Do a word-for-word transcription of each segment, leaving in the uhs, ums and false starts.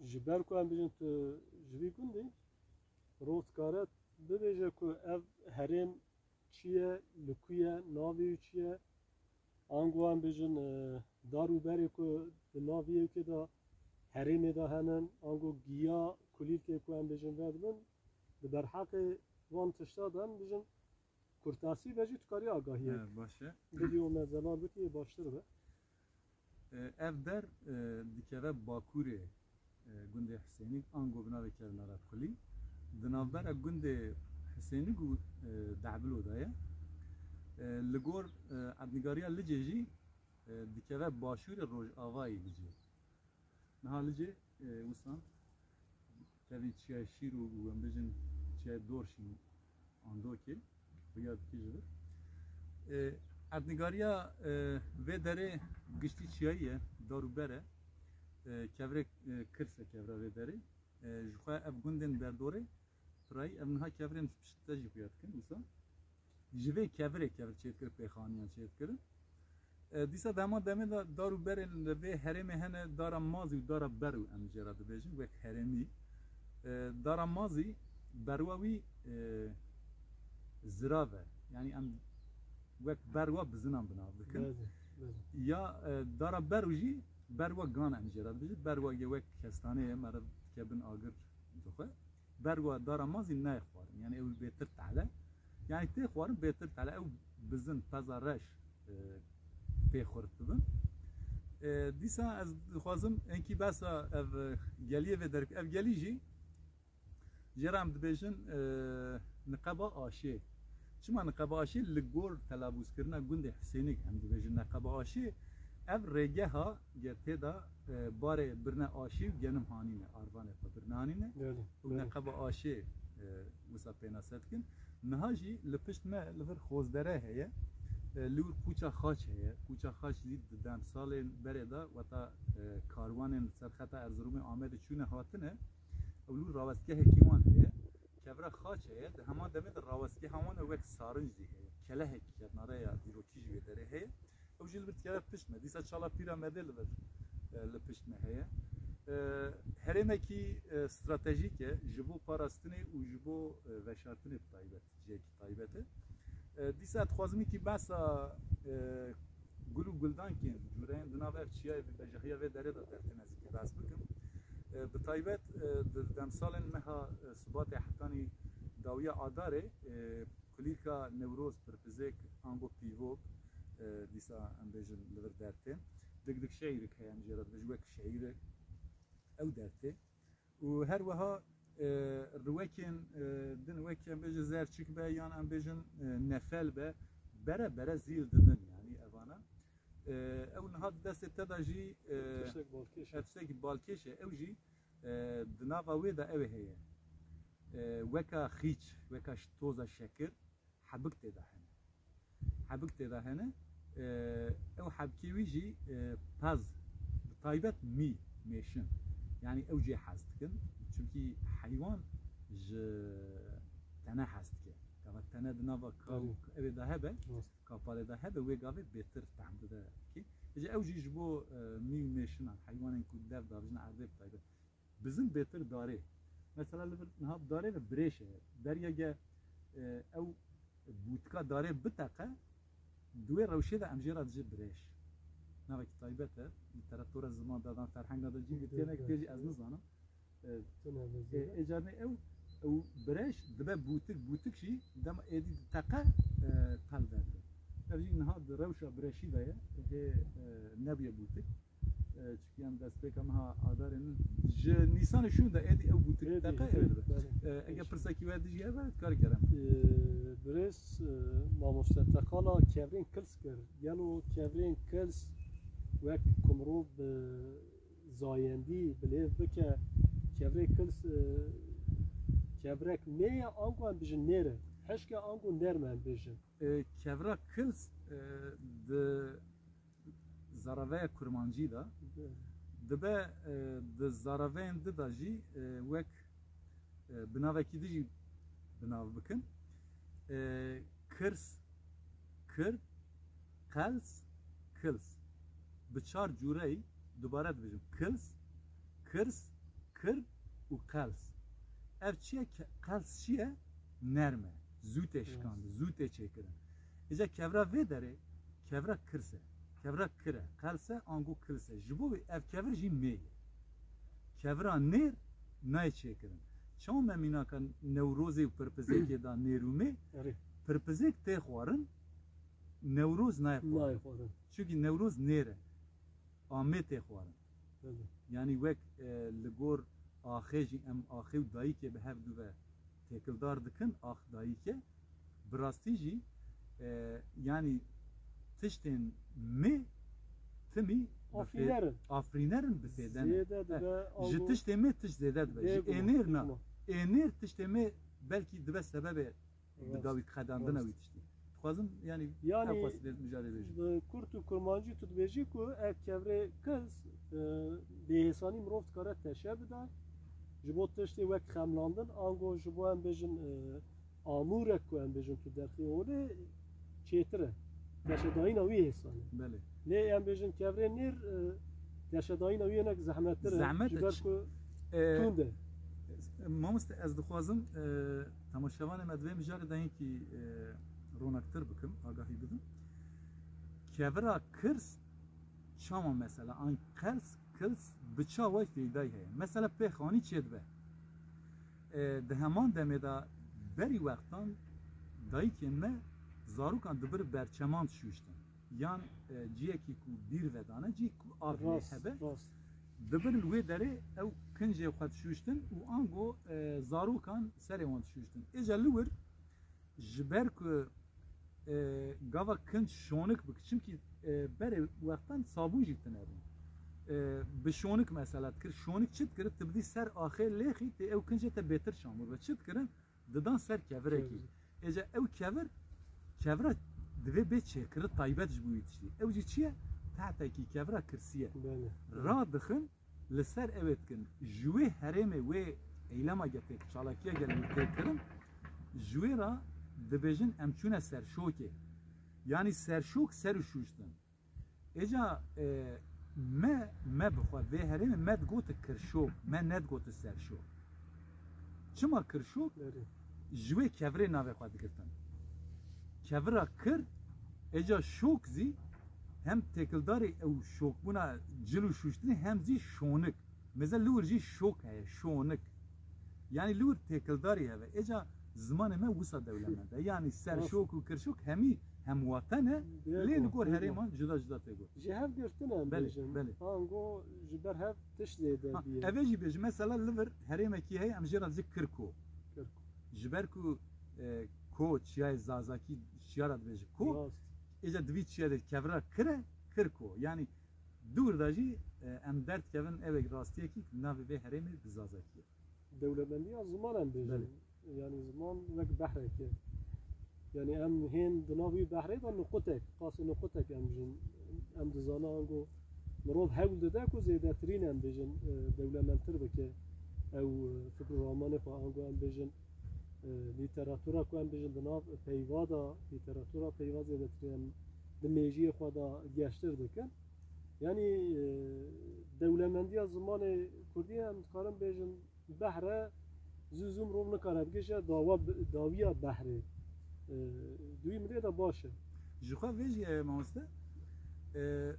Ji ber ku em bêjin tu ji vî gundê, rov dikare bibêje ku ev herêm çi ye, li ku ye, navê wî çi ye? Ango em bêjin, e, dar û berê ku di nav vê yekê de herêmê de henin, ango giya kulîlkê ku em bêjin vedibin, di derheqê van tişta de em bêjin kurtasî be jî tu karî agahiyek He, baş e. bidî û me zelal bikî baştir be. E, ev der, e, dikeve bakurê, e, gundê Hisênik, ango bi navê Kevnara Kulî. Di navbera gundê Hisênik û, e, Dehbilo de ye. E, li gor, e, erdnîgariya Licê jî, e, dikeve başûrê rojavayê Licê. Niha Licê, e, wisa tevî çiyayê Şîr û, û em bêjin çiyayê Dorşîn Andokê, xuya dikî ji vir. E, erdnîgariya, e, vê derê giştî çiyayî ye, dar û ber e. E, kevirê, e, kirs e kevira vê derê. E, ji xwe ev gundên derdorê, pirayî, ev niha kevirên ji pişt te jî xuya dikin, wisa. Ji vê kevirê kevir çêdikir, pêxaniyan çêdikirin. E, dîsa di heman demê de dar û berên li vê herêmê hene, dara mazî û dara berû em jê re dibêjin, wek herêmî. E, dara mazî berwa wî, e, zirav e. Yanî em wek berwa bizinan bi nav dikin. Belê, belê. Ya, e, dara berû jî berwa gan em jê re dibêjin. Berwa ye wek kestanê ye, meriv dike bin agir dixwe. Berwa dara mazî nayê xwarin. Yanî ew bêtir tehle. Yanî tê xwarin bêtir tehle. Ew bizin peza reş, e, pê xurt dibin. E, dîsa ez dixwazim enkî behsa ev, e, geliyê vê derê. Ev gelî jî jê re em dibêjin, e, Niqeba Aşê. Çima Niqeba Aşê? Li gor telabûzkirina gundê Hisênik em dibêjin Niqeba Aşê. Ev rêgeha ge tê de, e, barê birine aşî û genim hanîne, arvanê xwe birine hanîne. Belê, Û belê. Neqeba aşê, e, wisa pênase dikin. Niha jî li pişt me li vir Xozdere heye. E, li wir Qûça Xaç heye. Qûça Xaç jî di demsalên berê de weta, e, karwanên li ser xeta Erziromê Amedê çûne hatine. Ew li wir rawestgehekî wan heye. Kevra Xaç heye. Di heman demê de rawestgeha wan e wek sarinc jî heye. Kelehekî kevnare ya dîrokî jî wê derê heye. Ew jî li vir dikeve pişt me. Dîsa Çala Pîra Medê li vir, e, li pişt me heye. E, herêmekî, e, stratejîk e ji bo parastinê û ji bo, e, veşartinê bi taybet, cihekî taybet e. E, dîsa dixwazim wekî behsa, e, gul û guldankên cûreyên di nav ev çiyayê bi bejahiya vê derê de dertê nezîkî behs bikim. E, bi taybet, e, di demsalên meha, e, Sibatê hetanî dawiya Adarê, e, Kulîlka Newroz, pirpizêk, ango pîvok, e, dîsa em bêjin li vir dertên. Dik dik şeîrik heye, em jê re dibêjin wek şeîrik. Ew dertê. Û her wiha, e, riwekên, e, din wek em bêjin zerçik be yan em bêjin, e, nefel be, bere bere zîl didin, yanî evana. E, ew niha di destê te de jî, e, Tiştek balkêş e. Tiştekî balkêş e. Ew jî, e, di nava wê de ew ê heye. E, weka xîç, weka ş-, toza şekir, hebik tê de hene. Hebik tê de hene. E, ew hebkê wî jî, e, pez, bi taybet mî, mêşin. Yanî ew jê hez dikin. Çimkî heywan ji tene hez dike. Gava tene di nava ka-, Tabii. Evê de hebe, Rast. Kapalê de hebe, wê gavê bêtir tehm dide kê. Ji ew jî ji bo, e, mî û mêşinan, heywanên ku dev davêjin erdê bi taybet. Bizin bêtir darê. Mesela li vir niha darê ve birêş e. Derya ge, e, ew bûtika darê biteqe, di wê rewşê de em jê re dijî birêş. Navekî taybet e. Literatura ziman dadan ferhenga de cî Evet, tênek evet. Tê jî ez nizanim. E, Tune e, vizêre. Ê carnê ew, ew birêş dibe bûtik, bûtik jî dema êdî diteqe, e, qel derdibe. Ev jî niha di rewşa birêşî de ye. Hê, e, nebûye bûtik. E, çikî em destpêka meha Adarê min ji Nîsanê şûn de êdî ew bûtik Êdî, teqe êdî, êdî be. Belê. E, eger pirsekî we dijî hebe, kar kerem. E, birêz, e, mamoste teqala kevrên kils kir. Gelo kevrên kils wek ku mirov bi zayendî bi lêv bike, kevrê kils, e, kevrek nê ye, ango em bijin nêr e. Hişke ango nêr me em bêjin. E, kevra kils, e, di zaraveya kurmancî de Belê. Dibe, e, di zaraveyên di de jî, e, wek, e, bi navekî di jî bi nav bikin. E, kirs, kir, qels, kils. Bi çar cûreyî dubare dibêjim. Kils, kirs, qir û qels. Ev çi ye? Ke-, qels çi ye? Nerm e. Zû tê şikandin, zû tê çêkirin. Îca kevra vê derê, kevra kirs e. Kevra kir e, qels e, ango kirs e. Ji bo wê ev kevir jî mê ye. Kevira nêr nayê çêkirin. Çawa me mînaka Newrozê û Pirpizêkê da nêr û mê? Erê. Pirpizêk tê xwarin, Newroz nayê xwarin. Nayê xwarin. Çunkî Newroz nêr e. A mê tê xwarin. Belê. Yanî wek, e, li gor axê jî em axê û dayikê bi hev du ve têkildar dikin, ax dayike. Bi rastî jî, e, yanî tiştên mê timî bi fê-, afrîner in. Afrîner in, bi fêde ne. Zêde dibe. Eh, ji ango tiştê mê tişt zêde dibe. Ji bêguman, ênêr na. Bêguman. Ênêr tiştê mê belkî dibe sebebê bi dawî qedandina wî tiştî. Dixwazim, yanî, yanî, ew xwest bê mijarê bêjim. Bi kurt û kurmancî tu dibêjî ku ev kevirê kirs, e, bêhêsanî mirov dikare teşe bide. Ji bo tiştê wek xemlandin, ango ji bo em bêjin, e, amûrek ku em bêjin tu derxî holê çêtir e. Teşedayîna wî hêsan e. Belê. Lê em bêjin kevirê nêr, e, teşedayîna wî hinek zehmettir e. Zehmet e. Ji ber ku, e, tund e. Mamoste, ez dixwazim, e, temaşevanê me di vê mijarê de hinkî, e, ronaktir bikim, agahî bidim. Kevira kirs çawa mesela, an qels, kirs bi çawa fêdayî heye? Mesela pêxanî çêdibe. E, di heman demê de berî wextan dayikên me zarokan dibir berçeman dişûştin. Yan, e, ciyekî ku bîr vedane, ciyekî ku ard lê hebe. Rast, rast. Dibir li wê derê ew kincê xwe dişûştin û ango, e, zarokan serê wan dişûştin. Êca li wir ji ber ku, e, gava kinc şonik bik, çimkî, e, berê wextan sabûn jî tune bûn. E, bi şonik mesela dikir, şonik çi dikir? Tu bidî ser axê lêxî tê ew kincê te bêtir çamûr be. Çi dikirin? Didan ser kevirekî. Kevir. Êca ew kevir, kevira divê bê çêkiri taybet ji bo wî tiştî. Ew jî çi ye? Tehtekî kevira kirsî ye. Belê. Radixin, li ser ew ê dikin. Ji wê herêmê wê eylema ge tê, çalakiya ge li wir tê kirin, ji wê re dibêjin em çûne serşokê. Yanî serşok ser û şûştin. Êca, e, me, me bi xwe vê herêmê me digoti kirşok, me nedigoti serşok. Çima kirşok? Erê. Ji wê kevirê navê xwe digirtin. Kevira kir, êca şok zî hem têkildarê ew şokbûna cil û şûştinê hem zî şonik. Mêze li wir jî şok heye, şonik. Yanî li wir têkildarî heve. Êca zimanê me wisa dewlemend e. Yanî serşok û kirşok hemî hemwate ne, lê li gor herêman cuda cuda tê got. Ji hev girtin em bêjin. Belê, belê. Ango ji ber hev tişt zêde bîye. Ha, ev ê jî bêjim. Mesela li vir herêmekî heye, em jê re dibêjin Kirko. Kirko. Ji ber ku, e, ko, çiyayê Zazakî, çiya re dibêjin ko. Rast. Êca di vî çiya de kevira kir e, Kirko. Yanî dûr de jî, e, em derdikevin, ew ê rastiyekî navê vê herêmê bi Zazakî ye. Dewlemendiya ziman em bêjin. Belê. Yanî ziman wek behrek e. Yanî em hên di nav wî behrê de nuqutek, qasê nuqutek em jin, em dizana ango mirov hewl dide ku zêdetirîn em bêjin, e, dewlemendtir bike ew, e, fikr û ramanê xwe ango em bêjin, e, lîteratura ku em bêjin di nav peyva de, lîteratura peyva zêdetirîn em di mêjiyê xwe de geştir dikin. Yanî, e, dewlemendiya zimanê kurdî em dikarin bêjin, Behre zû zû mirov nikare bigihîje dawa bi-, dawiya behrê. E, di wî milê de baş e. Ji xwe vê jî ye mamoste. E,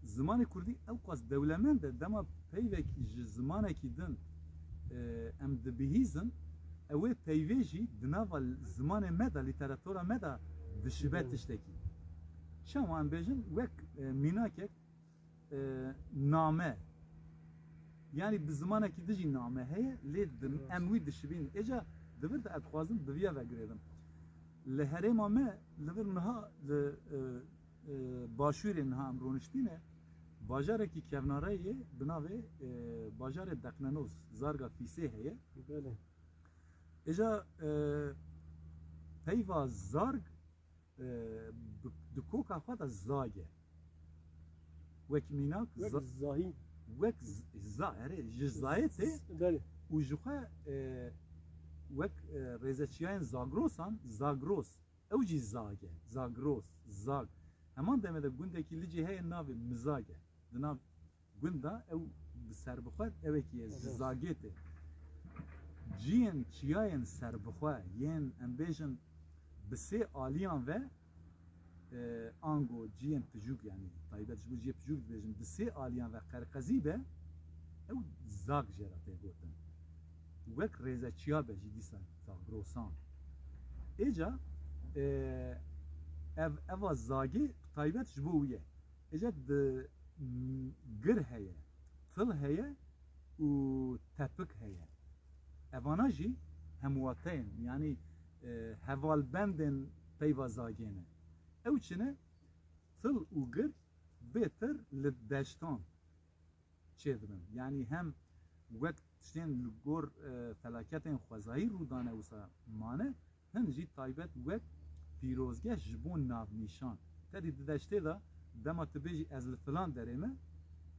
zimanê kurdî ewqas dewlemend e, dema peyvek ji zimanekî din, e, em dibihîzin, ew ê peyvê jî di nava zimanê me de, lîteratura me de dişibe tiştekî. Çawa em bêjin, wek, e, mînakek, e, name. Yanî bi zimanekî din jî name heye, lê di-, em wî dişibînin. Êca di vir de ez dixwazim bi viya ve girêdim. Li herêma me, li vir niha, li, e, e, başûrê niha em roniştîne, bajarekî kevnare ye, bi navê, e, bajarê Deqnenoz, Zarga Fîsê heye. Belê. Êca, e, peyva Zarg, e, bi, di koka xwe de zag e. Wek mînak, wek za-, zahî. Wek z-, za-, erê, ji zayê tê. Belê. Û ji xwe, e, wek, e, rêzeçiyayên Zagrosan, Zagros. Ew jî zag e. Zagros, zag. Heman demê de gundekî li cê heye navê Mizag e. Di nav gund de ew Bi serbixwe, ewekî ye ji Zagê tê. Ciyên çiyayên serbixwe yên, em bêjin, bi sê aliyan ve, e, ango ciyên piçûk, yanî taybet ji bo ciyê piçûk dibêjin, bi sê aliyan ve qerqezî be, ew Zag jê re tê gotin. Wek rêzeçiya be jî dîsa Zagrosan. Êca, e, ev, eva Zagê taybet ji bo wî ye. Êca di, m, gir heye, til heye û tepik heye. Evana jî hemwateyên, yanî, e, hevalbendên peyva Zagê ne. Ew çi ne? Til û gir bêtir li deştan çêdibin. Yanî hem wek tiştên li gor, e, felaketên xwezayî rû dane wisa mane, hin jî taybet wek pîrozgeh ji bo navnîşan. Te dî di deştê de dema tu bêjî ez li filan derê me,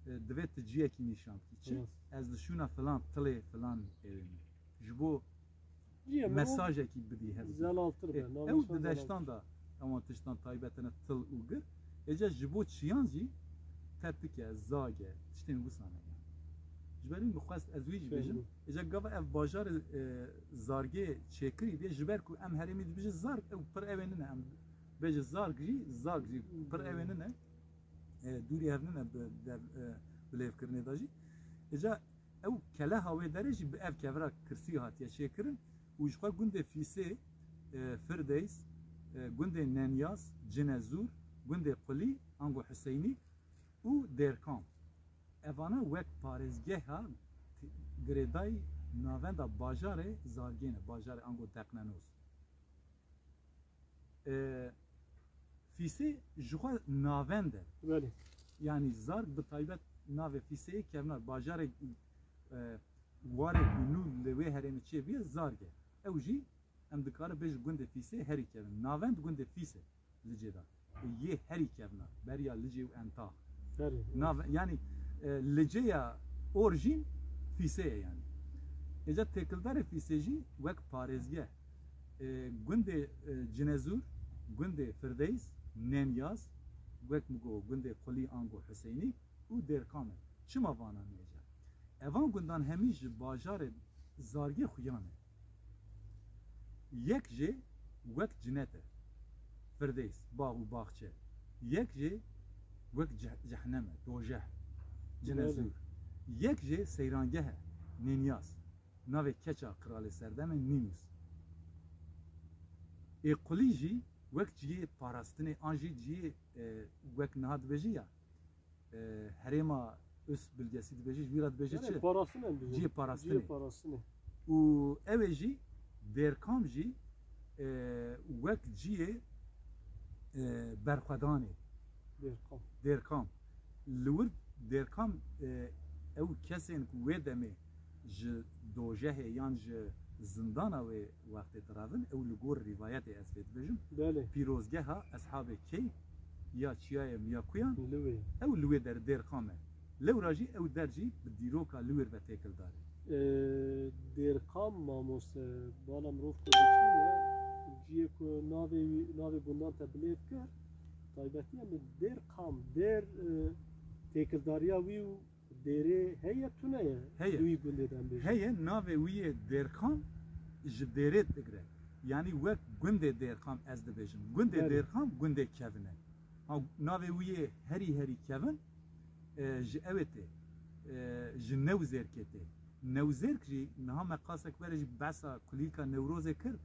e, divê tu ciyekî nîşan bikî. Çi? Rast. Ez li şûna filan, tilê filan êrê me. Ji bo Cihê mirov mesajekî bidî hev. Zelaltir be, Ê, navnîşan ew di deştan zelaltir. De ewan tiştan taybet ne til û gir. Êca ji bo çiyan jî tepik e, zag e, tiştên wisa ne yani. Ji ber wî min xwest ez wî jî bêjim. Fehmim. Êca gava ev bajarê, e, Zargê çêkirî bê, ji ber ku em herêmî dibêjin Zarg, ew pir ewê nine, em bêjin Zarg jî, Zag jî pir ewê nine. E, dûrî hev nine bi dev, e, bi lêvkirinê de jî. Êca ew keleha wê derê jî bi ev kevra kirsî hatiye çêkirin û ji xwe gundê Fîsê, e, Firdeys, e, gundê Nenyaz, Cinezûr, gundê Qulî, ango Huseynî û Dêrkam. Evana wek parêzgeha girêdayî navenda bajarê Zargê ne, bajarê ango Deqnenoz. E, Fîsê ji xwe navend e. Belê. Yanî Zarg bi taybet navê Fîseyê kevnar, bajarê, e, warê ku nû li wê herêmê çêbûye Zarg e. Ew jî em dikarin bêjin gundê Fîsê herî kevin. Navend gundê Fîsê Licê de. Yê herî kevnar, beriya Licê û Entax. Herî. Nav, yanî, e, Licê ya orjîn Fîsê ye yanî. Êca têkildarê Fîsê jî wek parêzgeh, e, gundê, e, Cinezûr, gundê Firdeys, Nenyaz, wek min got, gundê Qulî ango Huseynî û Dêrkam e. Çima vana nêce? Evan gundan hemî ji bajarê Zargê xuya ne. Yek jê wek cinet e, Firdeys, bax û baxçe. Yek jê wek ceh-, cehnem e, dojeh, Cinezûr. Belê. Yek jê seyrangeh e, Nînyas. Navê keça qiralê serdemê Nînus. Ê Qulî jî wek cihê parastinê an jî cihê, e, wek niha dibêjî ya, e, herêma Üst Bilgesi dibêje, ji vî re dibêje Yani çi? Parastin em dibêjin. Cihê parastinê. Cihê parastinê. Û ew ê jî, Dêrkam jî, e, wek cihê, e, berxwedanê. Dêrkam. Dêrkam. Li wir Dêrkam, e, ew kesên ku wê demê ji dojehê yan ji zindana wê wextê direvin, ew li gor rîvayetê ez vê dibêjim. Belê. Pîrozgeha Eshabê Keyf ya Çiyayê Miyakuyan, Li wê. Ew li wê der Dêrkam e. Lewra jî ew der jî bi dîroka li wir ve têkildar e. Ee, Dêrkam mamoste, bala mirov ku diçûne, ciyê ku navê wî, navê gundan te bilêv kir, taybetiya min Dêrkam, Dêr, e, têkildariya wî û Dêrê heye, tune ye? Heye. Li wî gundê de em bêjin. Heye, navê wî yê Dêrkam ji Dêrê digre. Yanî wek gundê Dêrkam ez dibêjim. Gundê Belê. Dêrkam gundê kevin e. Ha, navê wî yê herî herî kevin, e, ji ewê tê, e, ji Newzêrkê tê. Newzêrk jî niha me qasek berê jî behsa kulîlka Newrozê kir,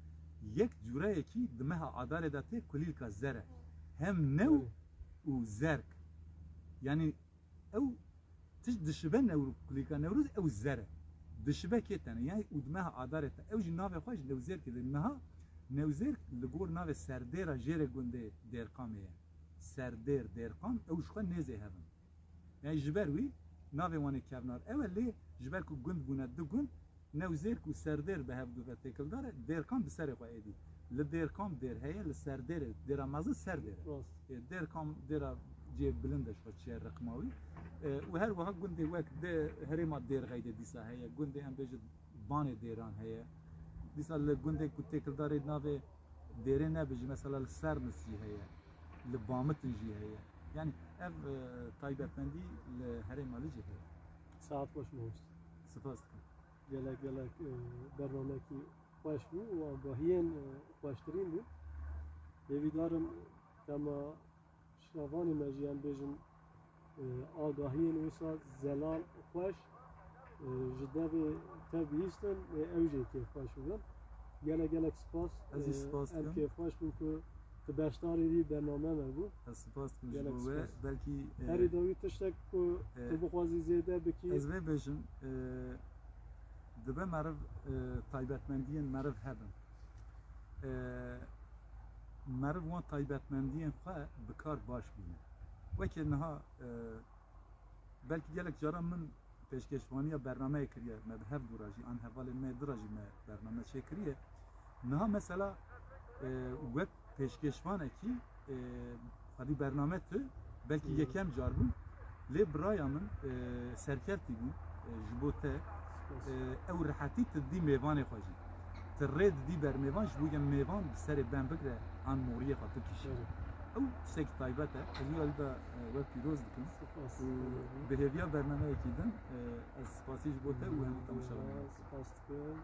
yek cûreyekî di meha Adarê de tê kulîlka zer e. Hem new Belê. Û zerk. Yanî Ew tişt dişibe Newro-, kulîlka Newroz ew zer e. Dişibe kê tene, yanî û di meha Adarê te. Ew jî navê xwe ji Newzêrkê de. Niha Newzêrk li gor navê Serdêra jêrê gundê Dêrkamê ye. Serdêr, Dêrkam, ew ji xwe nêzê hev in. Yanî ji ber wî navê wan ê kevnar ew e, lê ji ber ku gund bûne du gund, Newzêrk û Serdêr bi hev du ve têkildar e, Dêrkam bi serê xwe êdî. Li Dêrkam dêr heye, li Serdêrê, dêra mezin Serdêr e. Rast. Ê, Dêrkam dêra cihê bilind e, ji xwe çiye riqma wî. Ê, û her wiha gundê wek di herêma Dêrxeydê dîsa heye, gundê em bêjin Banê Dêran heye. Dîsa li gundê ku têkildarê navê dêrê nebijî, mesela li Sernis jî heye, li Bamitin jî heye. Yanî ev, e, taybetmendî li herêma Licê heye. Saet xweş mamoste. Spas dikim. Gelek gelek e, bernamekî xweş bû û agahiyên e, xweştirîn bû. Hêvîdarim dema şavanê me jî em bêjin e, agahiyên wisa zelal xweş e, ji devê te bihîstin ê ew jê kêfxweş bibin. Gelek gelek spas. Ez jî E, spas Em dikim. Kêfxweş bûn ku tu beşdarî vî bername me bû. Ez spas dikim ji Gelek bo we. spas. Belkî e, Herî dawî tiştek ku e, tu bixwazî zêde bikî. Ez vê bêjim, e, dibe meriv e, taybetmendiyên meriv hebin. E, meriv wan taybetmendiyên xwe bi kar baş bîne. Wekî niha e, belkî gelek caran min pêşkêşvaniya bernameyê kiriye, me bi hev dû re jî, an hevalên me dira jî me bername çêkiriye. Niha mesela e, wek pêşkêşvanekî e, xwedî bername tu belkî Hmm. yekem car bû. Lê biraya min e, serkevtî bû e, ji bo te e, ew rehetî tu didî mêvanê xwe jî. Tu rê didî ber mêvan ji bo ge mêvan bi serê ben bigre an moriyê xwe bikişî. Evet. Ew tiştekî taybet e. Ez wî alî de e, we pîroz dikim. Spas. Û bi hêviya bernameyekî din e, ez spasî ji bo te û hemû temaşevanên. Spas dikim.